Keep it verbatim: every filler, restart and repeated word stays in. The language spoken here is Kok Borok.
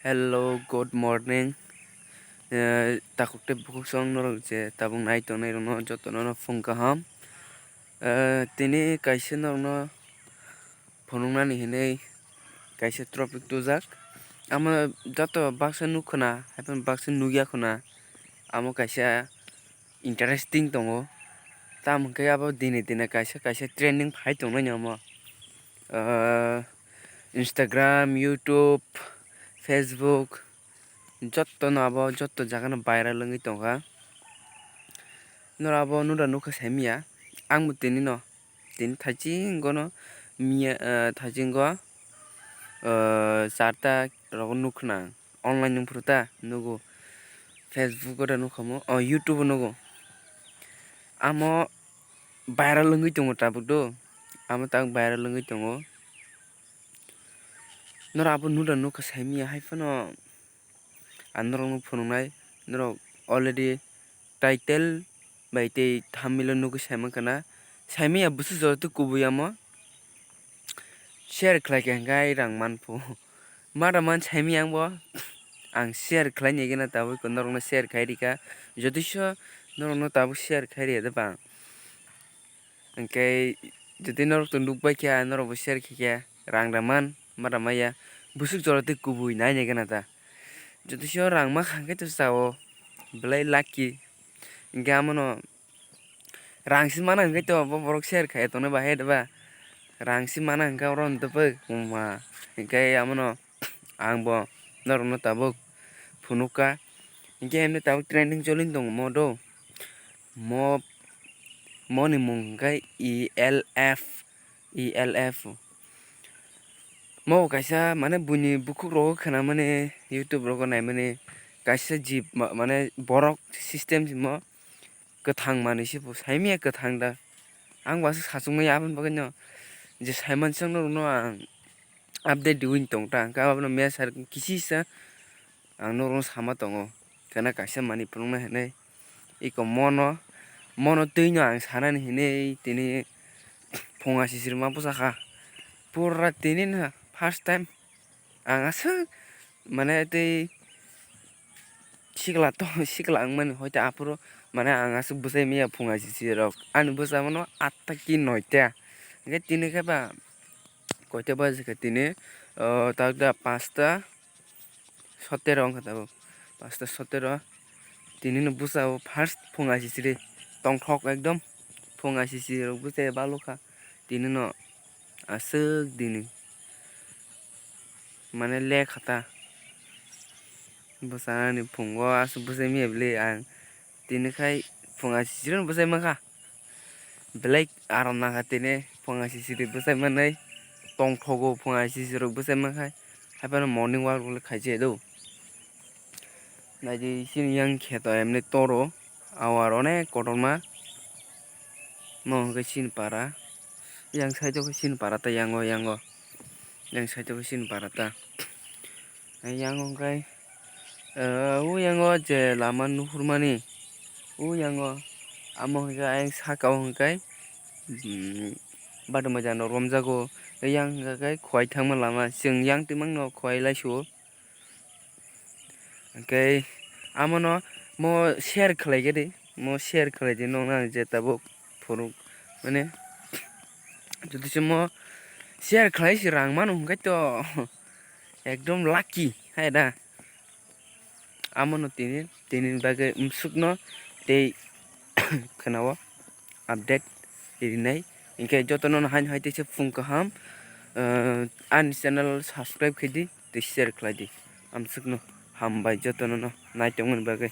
Hello, good morning. Eh, takhuk tei bukhuk song norok je tabuk nai tongnai rokno jotono no phung kaham. Eh, tini kaisa norokno phunuknani hinwi kaisa topic tubujak. Amo joto baksa nuk khna, haiphano baksa nukya khna. Amo kaisa interesting tongo. Tamo hwnkhe abo dini dini kaisa kaisa trending phai tongmani amo. Ah, Instagram, YouTube, Facebook, jotto no abo jotto jaga no viral wngwi tongkha. Norok abo nura nukha saimanya, ang bo tini no, tini thaiching gono miya, ah, thaiching go, ah, charta rogo nukha nang. Online wngphuru ta nugo, Facebook o da nukha mo, o YouTube o nugo. Amo viral wngwi tongo tabuk do, amo tabuk viral wngwi tongo. Norok abo nura nukha saimanya, haiphano ang norokno phunuknai, norok already title bai tei thumbnail o nugwi saimankha na. Saimanya bwswk jora tei kubui amo share khlaikha hwnkhe ai rang manphu. Mada man saimanya ang bo, ang share khlaina gana tabuk norokno share khai rikha. Jotoso norokno tabuk share khai rikha de bang. Hwnkhe jodi norok to nukbaikha, norokbo share khaikha, rang da man, mada maya, bwswk jora tei kubui naina gana ta. Jotoso rang mankha hwnkhe to sao, belai lucky. Hwnkhe amono rang se mana hwnkhe to bo borok share khai tongnai bahai da ba. Rang se mana hwnkhe oro no tobok wngma. Hwnkhe amono ang bo norokno tabuk phunukha. Hwnkhe himne tabuk trending choli tongo mo do. Mo, moni mung hwnkhe E L F, E L F. Mo kaisa mane buini bukhuk rogo khnamani, YouTube rogo naimani kaisa jib ma-, mane borok system se mo kwthang manwi se bo saimanya kwthang da. Ang bo aswk sachukmaya aboni bagwi no je saimansakno rwno ang update riwi tong ta, hwnkhe abono mesa kisi sa ang norokno sama tongo. Khena kaisa manwi phunuknai hinwi. Iko mono, mono twino ang sanani hinwi tini phunga sisirma bwsakha. Pura tini no first time ang aswk mane tei sikla to, sikla wngmani hoite aphuru mane ang aswk bwsai manya phunga sisirok. Ani bwsa mano atta ki noita. Hwnkhe tini khe ba koita baji kha tini, o, takda panchta sotero wngkha tabuk. Panchta sotero. Tini no bwsao first phunga sisiri tongthok ekdom. Phunga sisirok bwsai balukha. Tini no aswk dini mane lekha ta. Bwsani phungo aswk bwsai manya bwle ang. Tini khai phunga sisiri no bwsai mankha. Belai aram nangkha tini phunga sisiri bwsai manwi. Tongthogo phunga sisirok bwsai mankhai. Haiphano morning walk rok khaijai do. Naidi chini yang kheto emni toro. Awar onek kotorma. Mo hwnkhe chini para. Yang side o khe chini para ta yango, yango. Yang side o khe chini para ta. Yang hwnkhe, eh, o yango je lama nuhurmani, o yango amo hwnkhe ayang saka o hwnkhe, mm, badumai jano romjago. Yang hwnkhe khowai thangma lama, chwng yang twimangno khowai laisuo. Hwnkhe amono mo share khlaikhe di, mo share khlaidi nokna ang je tabuk phunuk mane, jodi se mo share khlai se rang mano hwnkhe to ekdom lucky hai da. Amono tini, tini bagwi msukno tei khwnao update rinai. Hinkhe jotono no haino hai teisa phung kaham, eh, ani channel subscribe khaidi tei share khlaidi. Amsukno hambai jotono no naitongmani bagwi.